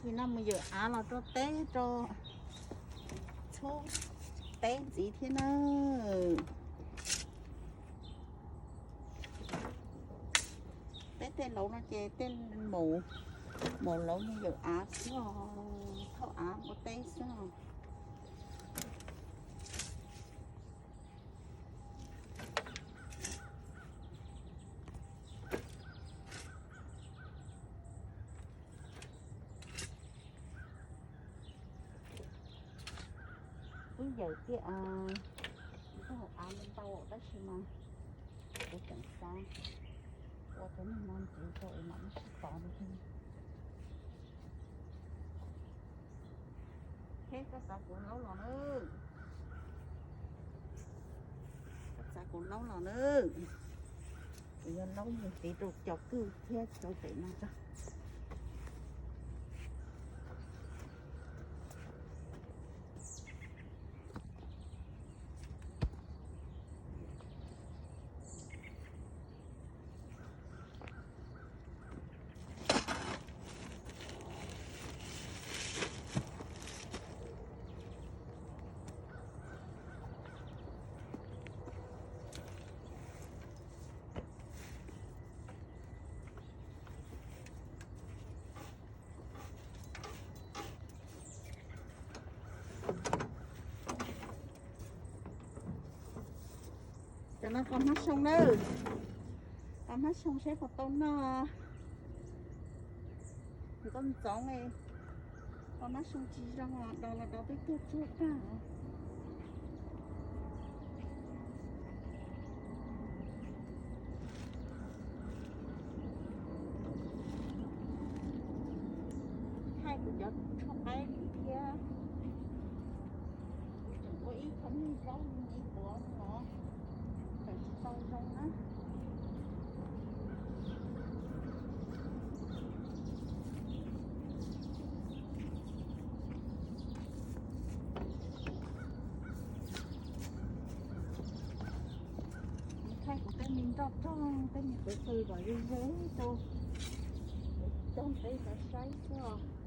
Nim no mus yawm av los rau teb rau txhub teb ntxiv thiab na. Peb tej laus no ces tej maum, maum laus mus yawm av xwb os, thauj av ua teb xwb os. Ib yawm tiaj, ntau av ntau tab sis mas kuv tseem xav ua cov niag no ntxiv rau es mam li sib tov li thiab. Koj xav kuv laub los na, koj xav kuv laub los na, kuv yuav laub mus tiv rau cov kwj thiab rau pem no tso. Cov no qos hmab soo nawb, qos hmab soo saib puas tau noj. Ntxoov ntxoov, qos hmab soo tsis zoo, do los do twb tuag tsuag tag. Thaij kuv cov tshuaj qaib thiab. Kuv tseem ua ib qho niag zaub me quav no, tseem tsis tau zoo na. Thaij kuv tej me nroj rog, tej me qwv qw kom ze ze rau coj peb sawv saib xwb os.